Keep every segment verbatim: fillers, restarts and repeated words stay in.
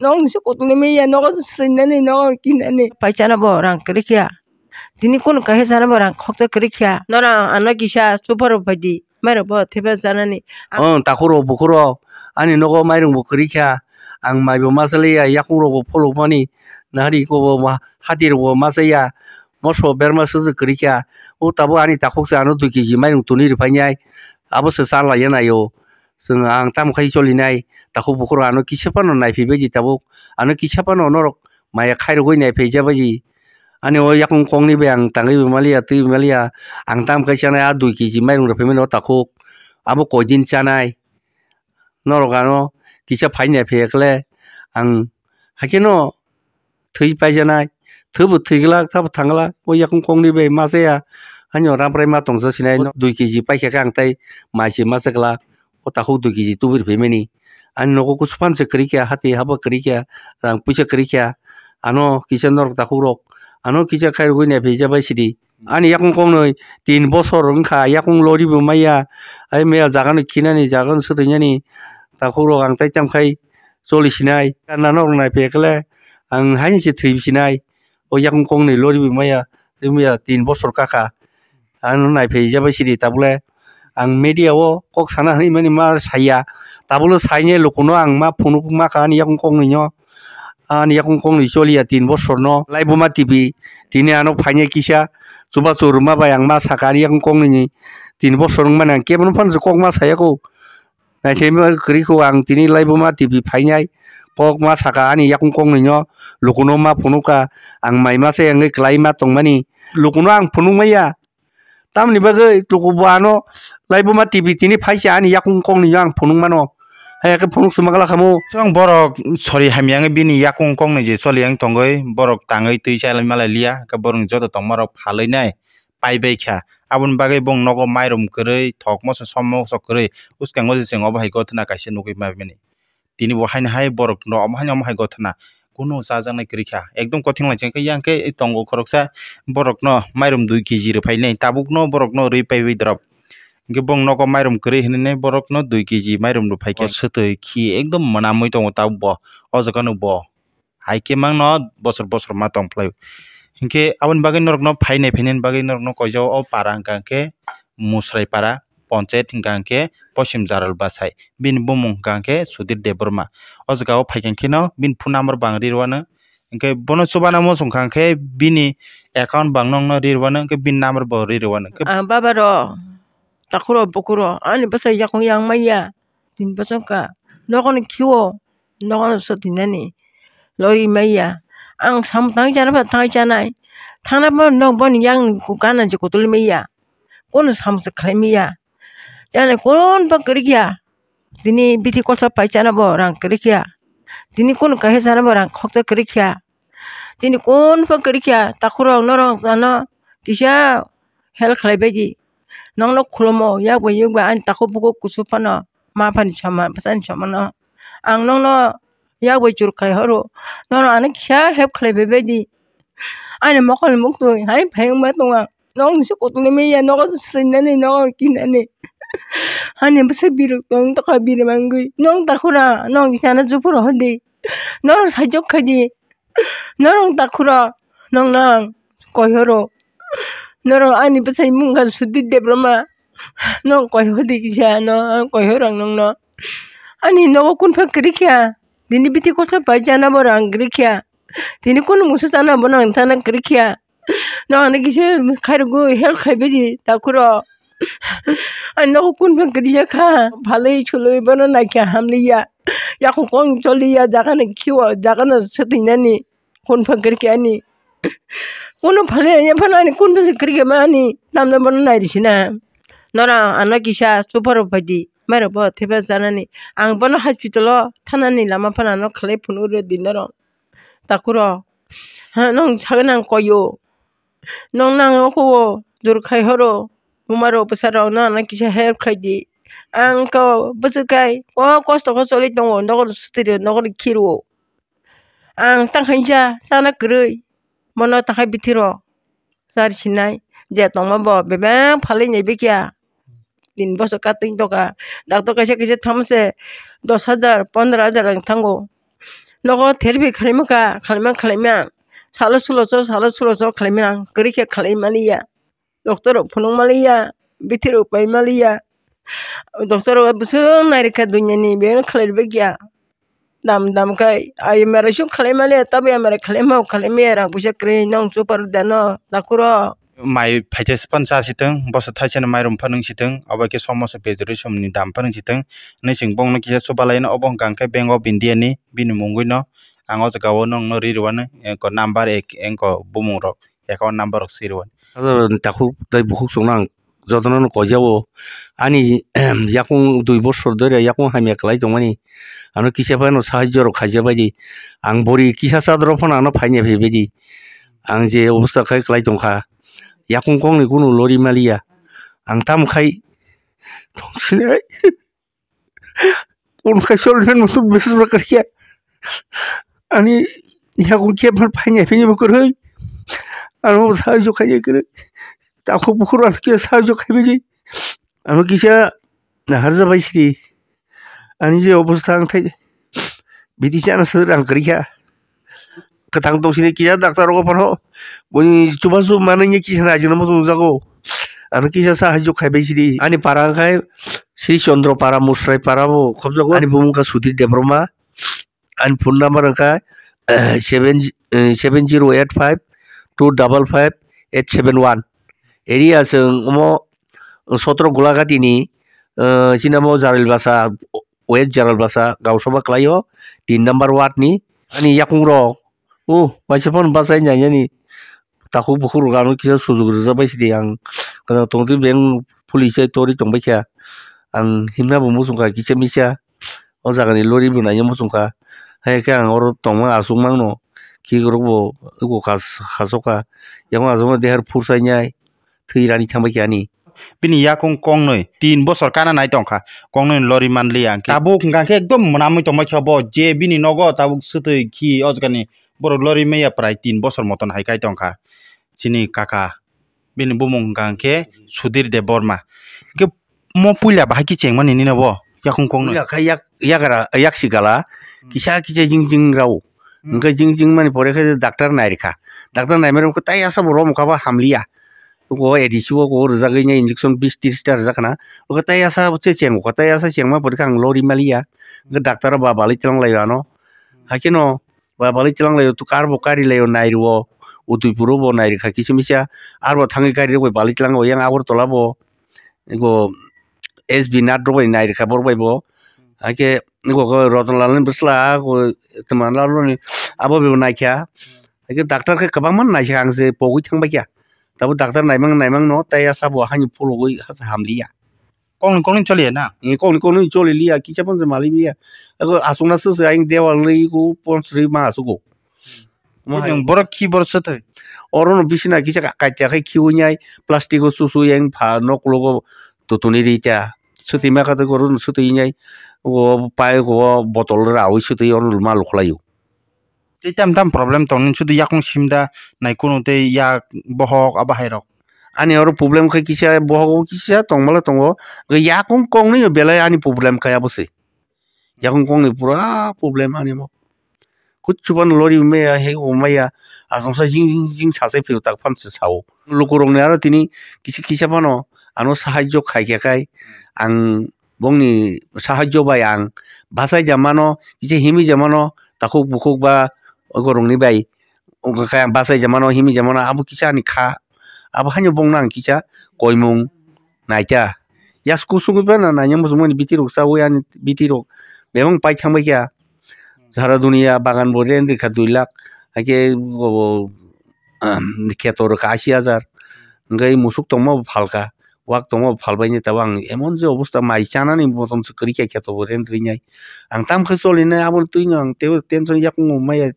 Nokni se kotoloi maya, nogo swinani, nogo kinani. Paisano bo rang kwrwi kha. Tini kunu kaisa chana bo rang khoksa kwrwi kha. Norok ano kisa chuparo phaidi. Mairok bo thepa chanani. Oh, takhuk rok, bukhuk rok, ani nogo mairung bo kwrwi kha. Ang mai bo ma chaliya, yakung rok bo pholok mani. Nahari ko bo ma-, hati rok bo ma chaya. Moso berma suju kwrwi kha. O tabuk ani takhuk se ano dui keji mairung tuni rwphainai. Abo se chalaiya naio. Chwng ang tamo khai cholinai. Takhuk bukhuk rok ano kisa phano naiphai baidi tabuk. Ano kisa phano norok maya khairogwi naiphai ja baidi. Ani o yakung kongni bai ang tangwi bo maliya, twi bo maliya. Ang tam kai chanai, a dui keji mairung rwphaimani o takhuk. Abo koi din chanai. Norok ano kisa phai naiphai khle ang haikhe no thwi paijanai. Thwi bo thwi glak, thabo thang glak. O yakung kongni bai ma chaya. Haino ramprai ma tongsa sinai. Dui keji paikha khe ang tai mai se ma cha glak. O takhuk dui keji tubui rwphaimani. Ani nogo kusu phan se kwrwi kha, hati haba kwrwi kha, rang puisa kwrwi kha. Ano kisa norok takhuk rok, ano kisa khairogwi naiphai ja bai sidi. Ani yakung koknwi tin bosor wngkha, yakung lori bo maya. Ai maya jaga no khinani, jaga no swtwinani. Takhuk rok ang tai tam khai choli sinai. Kanna norok naiphai khle ang haini se thwi sinai. O yakung koknwi lori bo maya, maya tin bosor kakha. Ano naiphai ja bai sidi tabukle. Ang media o kok sana hinwi mani ma saya. Tabukle saine lukuno ang ma phunuk ma kha ani yakung koknwi no. Ani yakung koknwi choliya tin bosor no. Laibuma T V tini ano phainai kisa chubachu rwma bai ang ma sakha ani yakung koknwi ni tin bosor wngmani ang kebono phano se kok ma saya kho. Naisingma kwrwi kho ang tini laibuma T V phainai kok ma sakha ani yakung koknwi no lukuno ma phunukha ang mai ma se wngwi kwlai ma tongmani lukuno ang phunuk maya tamni bagwi luku bo ano laibuma T V tini phaisa ani yakung koknwi no ang phunuk mano hai khe phunuk swma glak khamu. Chwng borok sori hamya wngwi bini yakung koknwi je choli yang tongwi borok tangwi twi chalai malai liya khe borokni joto tongma rok phalwi nai pai bai kha. Aboni bagwi bong nogo mairum kwrwi thok moso som moso kwrwi bwskango je chwng obo hai gothana kaisa nugwi mani. Tini bo haino hai borok no omo haino omo hai gothana kunu chajaknai kwrwi kha. Ekdom kothing lai chengkhe yang khe tongo khoroksa borok no mairum dui keji rwphainai tabuk no borok no rwi paiwi drop. Hinkhe bong nogo mairum kwrwi hinwi borok no dui keji mairum rwphai kha. Swtwi khi ekdom mwnamwi tongo tabuk bo o jaga no bo. Hai khe mangno bosor bosor ma tong phlai o. Hinkhe aboni bagwi norokno phainai phainani bagwi norokno koijao o para hwnkha khe Musrai para ponchayat hwnkha khe Poschim Jaral Bachai. Bini bumung hwnkha khe Sudhir Debbarma. O jaga o phaikha kheno bini phone number bo ang ri rwano. Hinkhe bono chubana muchung kha khe bini account bo ang nokno ri rwano, hinkhe bini number bo ri rwano. Hinkhe ah, baba rok, takhuk rok, bukhuk rok, ani bwsai yakung yang maya. Tini bwswk kha, nogo ni khiwo, nogo no swtwi nani lori maya. Ang samung tangwi chana pha tangwi chanai. Thangna pha nok boni yang gana je kotoli maya. Kono samung se khlai maya. Chana kon pha kwrwi kha. Tini bithi kosa pai chana bo rang kwrwi kha. Tini kono kaisa chana bo rang khoksa kwrwi kha. Tini kon pha kwrwi kha. Takhuk rok norok ano kisa help khlai bai di. Nokno khulumo, yak bai yuk bai ani takhuk bukhuk kuchuk phano, ma phani soma, bwsani somano. Ang nokno yak bai chur khlai horo. Nono ano kisa help khlai bai bai di. Ani mokol ni muktwi hai phai wngma tongo ang. Nokni se kotoloi maya, nogo swinani, nogo kinani. Ani bwsa birok tong tokha biri mangwi. Nong takhura, nong kisa no jupuro hodi. Nono sajok khai di. Norok takhuro, nokno ang koi horo. Norok ani bwsai mung kha Sudhir Debbarma. Nok koi hodi kisa no, ang koi horo ang nokno. Ani nogo kun pha kwrwi kha. Tini bithi kosa pai chana bo rang kwrwi kha. Tini kunu musa chana bo nang thana kwrwi kha. Nokni kisa khairokgo help khai bai di takhuro. Ani nogo kun pha kwrwi ya kha. Phalwi chulwi bono naikha hamliya. Yakung kong choliya, jaga ni khiwo, jaga no swtwi nani. Kun pha kwrwi kha ani. Kunu phalwi ya phano ani kun pha kwrwi kha ma ani. Tamno bono nai risi na. Norok ano kisa chuparo phaidi. Mairok bo thepa chanani. Ang bono hospital o thanani lama phano ano khlai phunuk rw di norok. Takhuro. Ha, nong sagwi nang koyo. Nong nang oko o jor khai horo. Buma rok bwsa rok no ano kisa help khai di. Ang ko bwswk kai o kosto khe choli tongo nogo swtwi rw nogo khiro. Ang tang khainsa chana kwrwi. Bono takhai bithi rok. Chari sinai je tongma bo bebak phalwi nai bikya. Tin bosor kating toka. Doctor kaisa kaisa thamo se dos hajar, pondro hajar rang thango. Nogo therapy khwlaima kha, khwlaima, khwlaima. Salo sulo cho, salo sulo cho khwlaima, kwrwi khe khwlai maliya. Doctor rok phunuk maliya, bithi rok pai maliya. Doctor rok bwswk nairikha dunya ni, bebak khwlai rwbaiya. Dam dam khai, ai M R I suk khwlai maliya, tabo M R I khwlai ma, khwlai maya, rang puisa kwrwi, nong chupar da no, takuro. Mai phaithe phano cha sitwng, boso thaisa ni mairum phano wng sitwng, abo khe somosa petrol som ni dam phano wng sitwng, hinwi chwng bongno kisa chubalai no, obo hwnkha hwnkhe Bank of India ni bini mungwi no ang o jaga o nwng no ri rwani, engko number ek, engko bumung rok, account number rok swi rwani. Takhuk tei bukhuk chwngno ang jotono no koijao. Ani yakung dui bosor dore yakung hamya kwlai tongmani. Ano kisa phano sahajyo rok khaijak bai di. Ang bori kisa chadro phano ano phaina phai bai di. Ang je obostha khai kwlai tongkha. Yakung kongni kunu lori maliya. Ang tamo khai tongsinai. Kunu khai solven mutum besma kariya. Ani yakung khe phano phaina phai bo kwrwi. Ano sahajyo khaina kwrwi. Takhuk bukhuk ano kisa sahajyo khai bai di. Ano kisa naharja bai sidi. Ani je obostha ang thai, bidi chana sir ang kwrwi kha. Kwthang tong sini kisa doctor rogo phano. Boni chubachu manwi kisa naijwkno muchung jago. Ano kisa sahajyo khai bai sidi. Ani para khai Sri Chandra para, Musrai para bo khobjago. Ani bumung kha Sudhir Debbarma. Ani phone number wngkha, eh, seven, eh, seven zero eight five two double five eight seven one. Area chwng omo sotro Gulagati ni, eh, chini omo Jaril Basa, West Jaril Basa, Gausaba kwlaio, tin number ward ni. Ani yakung rok, o, waisa phano bachai nai yani. Takhuk bukhuk rok ano kisa sujuk rijak bai sidi ang. Kwtal tongtwi beng police chai torwi tongbai kha. Ang himna bo muchung kha kisa misa. O jaga ni lori bo naina muchung kha. Hai khe ang oro tongma achuk mangno. Khik rok bo eko kas-, kasok kha. Yang asuk no deher phur sai nai. Thwi rani thang bai kha ani. Bini yakung kongnwi tin bosor kana nai tong kha. Kongnwi lori man li ang khe. Tabuk hwnkha khe ekdom mwnamwi tong bai kha bo. Je bini nogo tabuk swtwi khi o jaga ni borok lori maya prai tin bosor moton hai kai tong kha. Chini kaka. Bini bumung hwnkha hwnkhe Sudhir Debbarma. Hwnkhe mo puila bahai khe chengmani nini bo yakung kongno. Puila khe yak, yakra, yaksi gala, hmm, kisa kisa jing jing rao. Hmm. Hwnkhe jing jing mani pore khe doctor nai rikha. Doctor naimani wngkha tai asa bo romkha ba hamliya. Go A D C o go rwjagwi injection bis tris ta rwjak khna. Wngkhe tai asa che chengkha, tai asa chengma pore khe ang lori maliya. Hwnkhe doctor ba balwi tlang lai ano. Haikhe no ba balwi tlang lai, to kar bo kari lai, nai rwo, Udaipur o bo nai rikha kisa misa, aro bo thangwi kari rok bai balwi tlang o, yang Agartala bo, ego S B Nath rok bai nai rikha borok bai bo, haikhe ego khe Ratanlal ni bwsla, ego Tmanlal rok ni abo bai bo naikha, haikhe doctor khe kwbangma naisakha, ang se pogwi thang bai kha, tabuk doctor naimang naimang no, tai asa bo haino phulugwi hamliya. Kongni kongni choliya na? Eh, kongni kongni choli liya, kisa phano se mali liya. Ako aswk na se se ayang dewal li ko pon sri ma aswk ko. Mo hai. Borok khi borok se thai. Oro no bisina kisa ka-, kaita khai khiwi nyai, plastic o susu yang pha nok logo tutuni ri cha. Suti ma kata goro no suti nyai. O pai go botol rawi suti oro ma lukhlaio. Tei tam tam problem tong nini, sudu yakung simda nai kunu tei yak bohok abo hai rok. Ani oro problem khe kisa bohok o kisa tongmala tongo. Yakung kongni belai ani problem kaya bo se. Yakung kongni pura problem ani mo. Kuchu ban lori maya he o maya. Asam sa jing jing jing sa se phiu tak phan se sao. Lukurok ni aro tini kisa kisa phano ano sahajyo khai khe kai ang bongni sahajyo bai ang bachai ja mano, kisa himwi ja mano, takhuk bukhuk ba okorokni bai wngkha khe ang bachai ja mano, himwi ja mano, abo kisa ani kha, abo haino bongno ang kisa koimung naita. Yasku sugwi phano naina muchungmani bitirok chaui ani bitirok bebak pai thangbai kha. Sara duniya bagan bo rent rikha dui lakh, haikhe bo, bo, kheto rikha ashi hajar, hwnkhe musuk tongma bo phalkha. Wak tongma phalbaini tabuk ang emon je obostha mai chanani motom se kwrwi kha kheto bo rent rinai. Ang tamkhe cholinai aboni twino ang teibo tension yakung maya.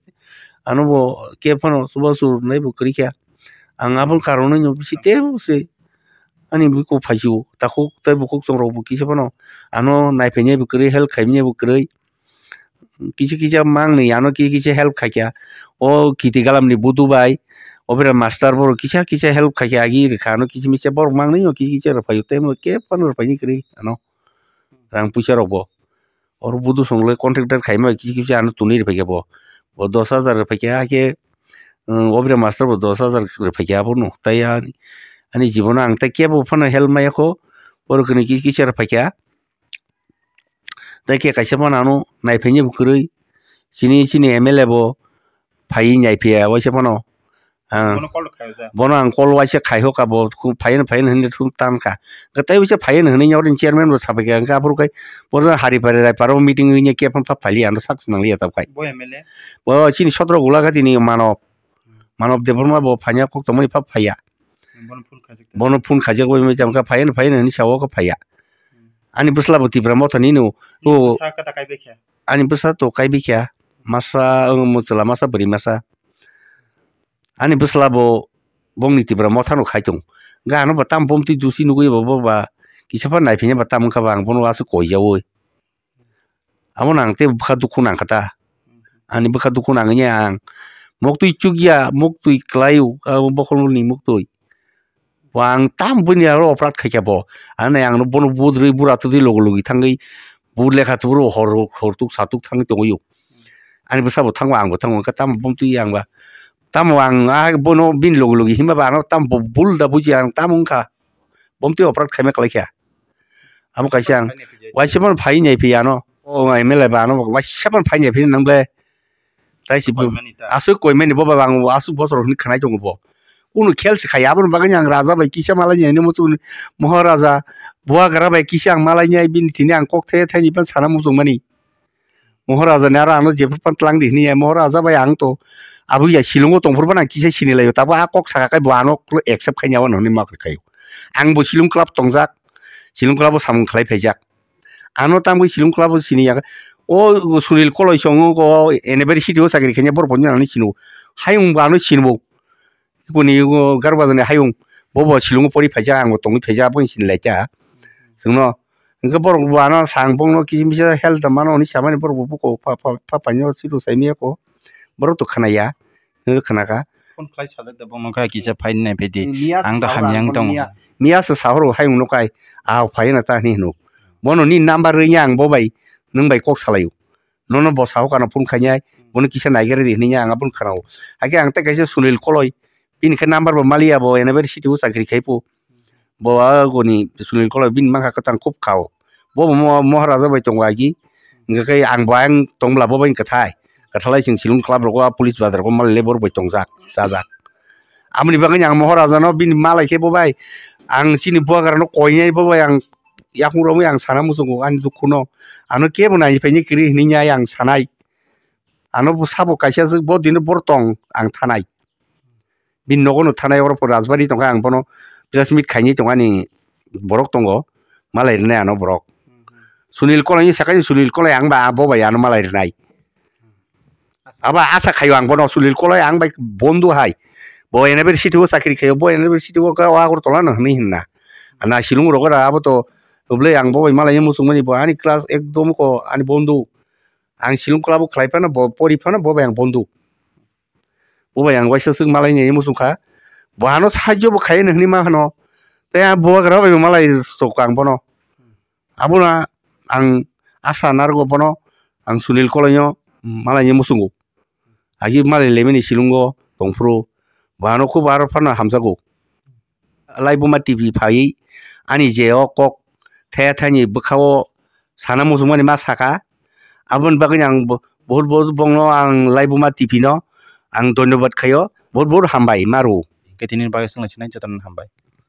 Ano bo khe phano chubachu rwnai bo kwrwi kha. Ang aboni karonwi no bisi teibo se ani bikuk phaisio takhuk tei bukhuk chongrok bo kisa phano ano naiphainai bo kwrwi help khaimani bo kwrwi. Kisa kisa mangni ano kisa kisa help khaikha. O kiti galamni budu bai, opera master borok kisa kisa help khaikha agi rwkha ano kisa misa borok mangni no kisa kisa rwphaio tei khe phano rwphaini kwrwi ano rang puisa rokbo. Oro budu song le contractor khaima kisi kisi ano tunui rwphaikha bo. Bo dos hajar rwphaikha, hakhe, um, obra master bo dos hajar rwphaikha abono. Tai ani, ani jibono ang tai kebo phano help maya kho. Oro kwnwi kisi kisi rwphaikha. Tai khe kaisa phano ano naiphaini bo kwrwi. Chini, chini M L A bo phaiwi naiphiya waisa phano. Ah. Bono call khaijak. Bono ang call waisa khai hoka bo khu phaiyan phaiyan hinwi thung tan kha. Hwnkhe tei waisa phaiyan hinwi yaring chairman bo sabai kha, hwnkhe aphuru khai bono hari phari rai paro meeting wngya khe phano phap phaili ano sak swnang liya tab khai. Bo M L A? Bo chini sotro gula kha tini Manob. Hmm. Manob Debbarma bo phanya kok tongmani phap phaiya. Bono phone khaijak. Bono phone khaijak bai mai tongkha phaiyan phaiyan hinwi sao kha phaiya. Hmm. Ani bwsla bo Tipra Motha ni no. Ni o bwsa kata kaibai kha? Ani bwsa to kaibai kha. Masa, wng, mwchwla masa bwrwi masa. Ani bwsla bo bongni Tipra Motha no khai tong. Ga ano ba tam bomtwi dusi nugwi bo, bo ba kisa pha naiphinya ba tam wngkha ba ang bono aswk koijaui. Abono ang tei bwkha dukhu nangkha ta. Ani bwkha dukhu nangya ang. Moktwi chukya, moktwi kwlaio, abo bokhorokni moktwi. Bo ang tam bini aro operate khaikha bo. Ani ang bono budrwi bura twtwi logi logi thangwi bu lekha tuburo hor, hor tuk sa tuk thangwi tongwi o. Ani bwsa bo thango, ang bo thango, hwnkhe tamo bomtwi ang ba. Tamo ang ah bono bini logi logi himba ba ano tamo bo bul da buji ang tamo wngkha. Bomtwi operate khaima kwlaikha. Abo kaisa ang waisa phano phai nai phiya ano. O M L A ba ano waisa phano phai nai phiya nang ble. Tai si bo aswk koimani bo ba ang aswk bosor hwnwi khnai tongo bo. Kunu khel se khaiya aboni bagwi ang raja bai kisa malai nai muchung Moharaja Buagra bai kisa ang malai nai bini thini ang kok the thani pan sana muchung mani. Moharaja ni aro ano jephru pan tlang di hwnwi ya Moharaja bai ang to abo ya silungo tongphuru pan ang kisa sini laio tabo a kok saka kai bo ano accept khai nai hwnwi ma khaio. Ang bo silung club tongjak, silung club o samung khlai phaijak. Ano tamo silung club o sini ya. O Sunil Koloi song o anniversary o chakri khaina borok bo ani sino. Hayung bo ano sino. Kuni o Garbaja ni hayung. Bo bo silung o pori phaija ang bo tongwi phaija bo sini lai ta. Sungno. Hwnkhe borok bo ano sang bongno kisa misa health mano hwnwi samani borok bo buko pha pha pha paino siro saimiyako. Borok to khanaya. Nokhe khna kha. Phone khlai sajak da bono kha kisa phai nai phaidi. Miya ang da sa hamya ang ang tong. Miya, miya se sahoro hai uno kai. Ah, phai na ta hini hino. Bono ni number ring yang bo bai. Nung bai kok salayo. Nono bo saho kana phone khainai. Bono kisa naigari di hini ang abun khanao. Hake ang ta kaisa Sunil Koloi. Bini khe number bo maliya bo anniversary o chakri khai po. Bo agoni Sunil Koloi bini mangkha kwtang khub khao. Bo bo mo-, Moharaja bai tongo agi. Hingkhe khe ang bo ayang tongla bo bai kwthai. Kwthalai chwng silung club rogo a police bazar go mal le borok bai tongjak, chajak. Aboni bagwi ang Moharaja no bini malai khe bo bai ang chini buagra no koinai bo bai ang yakung romwi ang sana muchungo ani dukhu no. Ano kebo nai phaini kwrwi hwnwi ang sanai. Ano bo sabo kaisa se bo dino bor tong ang thanai. Bini nogo no thanai oro po Rajbari tongkha ang bono press meet khaini tongani borok tongo malai rwnai ano borok. Sunil Koloi ni sakani Sunil Koloi ang ba bo bai ano malai rwnai. Aba asa khaio ang bono Sunil Koloi ang bai bondo hai. Bo university o chakri khaio bo university o ka Agartala no hwnwi hinna. Ana silung rogo da abo to oblei ang bo bai malai muchung mani bo ani class ekdom ko ani bondo. Ang silung club o khlai phano bo pori phano bo bai ang bondo. Bo bai ang waisa swk malai ni muchung kha. Bo ano sahajyo bo khai hwnwi ma hwno. Tei a bubagra bai bo malai tok ang bono. Abono ang asa narwgo bono ang Sunil Koloi no malai ni muchungo. Agi malai lemani silungo tongphuru. Bo ano khub aro phano hamjago. Laibuma T V phaiwi ani je o kok thaya thani bwkha o sana muchungmani ma saka. Aboni bagwi ang bo-, bohut bohut bongno ang Laibuma T V no ang dhonyobad khaio. Bohut bohut hambai maru. Hingke tini bagwi swngna sinai jotono hambai.